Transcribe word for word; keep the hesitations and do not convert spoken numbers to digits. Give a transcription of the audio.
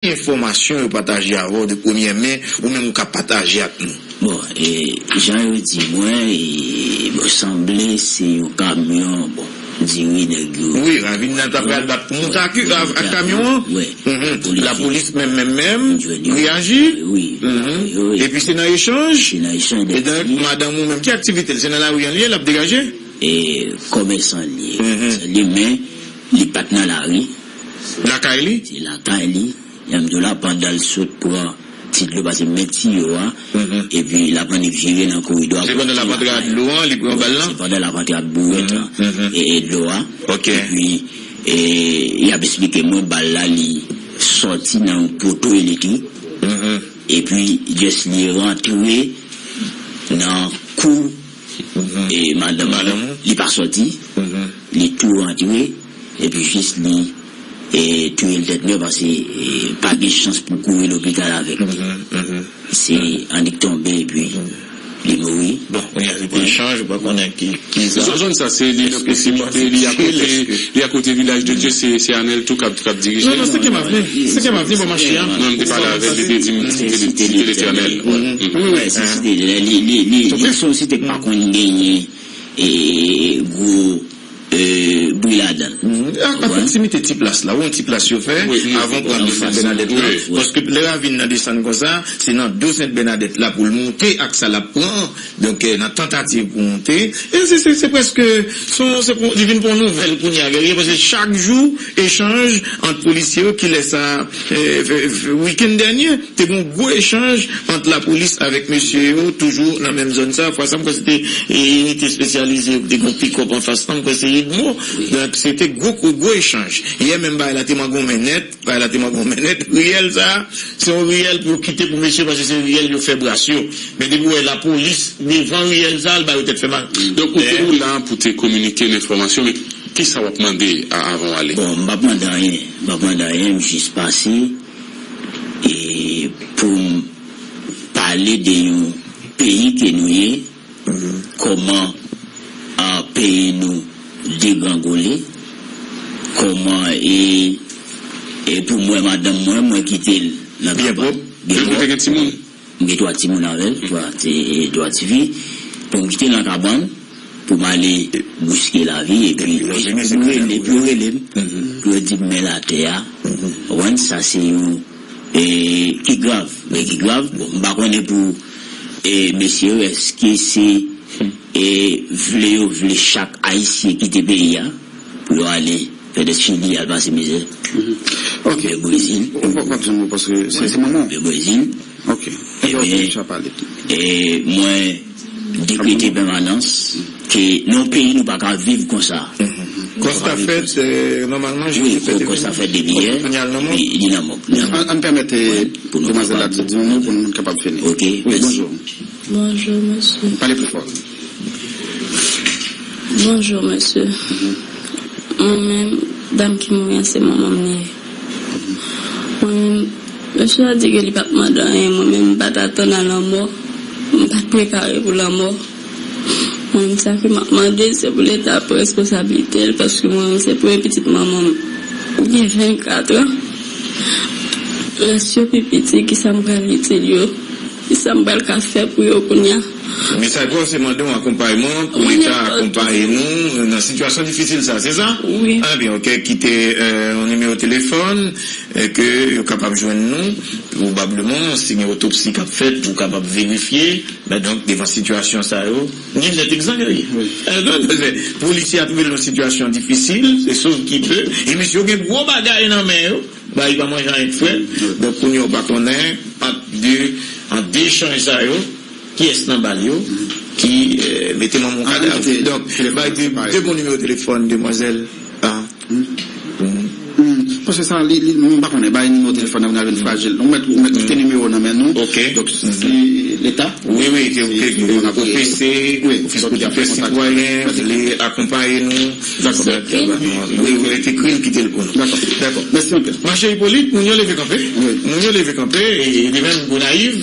Ki enfòmasyon yo pataje avè w de premyè men, ou menm ou ka pataje ak nou? Bon, e, jan yo di mwen, e, bon, sanble se yon kamyon, bon, diri nèg yo. Wi, Ravin nan ta pral bat pou monte ak, ak kamyon an. Wi. Lapolis menm, menm, menm, reyaji. Wi. Epi se nan echanj. Se nan echanj de diri. E donk, madanm ou menm, ki aktivite l? Se nan lari an li ye, l ap degaje? E, komèsan li ye. Komèsan li, men, li pa t nan lari. Lakay li? Se lakay li. Jan m di w la, pandan l sot pran ti dlo, paske men tiyo a, epi l ap annik vire nan koridò a. Se pandan l ap antre a dlo an, li pran bal lan? Se pandan l ap antre ak bourèt lan, e, e dlo a. Epi, e, y ap esplike mwen, bal la, li sòti nan yon poto elektrik. Epi, just li rantre nan kou, e, madanm lan. Li pa sòti. Li tou rantre. Epi jis li, e, touye l tèt nwè paske, e, pa gen chans pou kouri lopital avè l. Se annik tonbe epi li mouri. Bon, kounye a se te echanj, ou pa konnen ki, ki zam. Zòn sa, se li nan pwosimite, li akote, li akote Vilaj de Dye, se, se Anèl tou k ap, k ap dirije. Non, non, se Kèm Avni. Se Kèm Avni, bò mache a. Non, m te pale avè l, li te di m se Site Letènèl. Wi, wi, se Site Letènèl. Li, li, li, li se yon site k pa konn genyen e, gwo, e, bri ladan l. A pwoksimite ti plas la, ou wè yon ti plas yo fè avan w pran Sent Bènadèt la. Paske lè ravin nan desann konsa, se nan do Sent Bènadèt la pou l monte ak sa l ap pran. Donk, e, nan tantativ pou monte. E se, se, se prèske, se, se, li vin pou yon nouvèl kounye a, Guerrier, paske chak jou, echanj ant polisye yo, kilè sa, e, wikenn dènye, te gen yon gwo echanj ant lapolis avèk mesye yo, toujou nan menm zòn sa. Fwa sa, m kwè se te, e, inite espesyalize yo ki te gen pikòp anfas lan, m kwè se Edmo. Donk, se te gwo, gwo, gwo echanj. Yè menm, bagay la te mangonmen nèt, bagay la te mangonmen nèt. Riyèl sa, se yon riyèl pou yo kite pou mesye, paske se riyèl yo fè bras yo. Men depi w wè lapolis devan riyèl sa, l ba yo tèt fè mal. Donk, ou te, ou la pou te kominike enfòmasyon, men kisa w ap mande a, avan w ale? Bon, m p ap mande anyen. M p ap mande anyen, m jis pase e pou m pale de yon peyi ke nou ye, kòman, a, peyi nou degrangole, kòman e, e pou mwen, madanm mwen, mwen kite l nan kabann. Byen pwòp. Byen pwòp. Ou te gen timoun? M gen twa timoun avè l, twa ti, twa tifi. Pou m kite l nan kabann, pou m ale bouske lavi, epi yo rele, epi yo rele m, pou yo di m men l atè a. Ou konprann? Sa se yon, e, ki grav, men ki grav. Bon, m pa konnen pou, e, mesye yo, èske se, e, vle yo vle chak Ayisyen kite peyi a, pou yo ale pètèt Chili, al pase mizè. Ok. Oubyen Brezil. Ou pa, pa di nou, paske se, se manman w. Oubyen Brezil. Ok. Ebyen, e mwen dekrete pèmanans ke nan yon peyi nou pa ka viv konsa. Konsta fèt, e, nòmalman, wi, konsta fèt depi yè, li, li nan mòg. Ann, ann pèmèt, e, demwazèl la di yon mo pou nou kapab fini. Ok, mèsi. Wi, bonjou. Bonjou, mesye. Pale pli fò. Bonjou, mesye. Mwen menm, dam ki mouri an, se manman m li ye. Mwen menm, mesye a di ke li p ap mande anyen. Mwen menm, m pa t atann a lanmò. M pa t prepare pou lanmò. Mwen menm, sa ke m ap mande, se pou Leta pran responsablite l, paske mwen menm, se premye pitit manman m. M gen vennkat an. Rès yo pi piti, kisa m pral itil yo? Kisa m pral ka fè pou yo kounye a? Mesaj pa w se mande yon akonpayman pou Leta akonpaye nou nan sitiyasyon difisil sa, se sa? Wi. Ebyen, ok, kite, e, yon nimewo telefòn, e, ke yo kapab jwenn nou. Pwobableman, si gen otopsi k ap fèt pou kapab verifye, men donk, devan sitiyasyon sa yo, gen lèt egzanp, wi. E, donk, polisye a twouve l nan sitiyasyon difisil, se sov ki pe, e mesye yo gen gwo bagay nan men yo. Ba, li pa manje anyen k fre. Donk, kounye a, ou pa konnen, ant de, ant de echanj sa yo, kiyès nan bal yo ki, e, mete manman w kadav. Donk, bay de, de bon nimewo telefòn, demwazèl. Paske sa, li, li, m pa konnen, bay nimewo telefòn nan, nou vin frajil. Ou mèt, ou mèt kite nimewo nan men nou. Ok. Donk, si Leta, wi, wi, ke, ke, ke, ke, Ofis Politik Sitwayen vle akonpaye nou. Dakò. Wi, wi, te ekri l, kite l pou nou. Dakò. Dakò. Mèsi anpil. Mache Ipolit, moun yo leve kanpe. Wi. Moun yo leve kanpe, e, e de menm Gonayiv.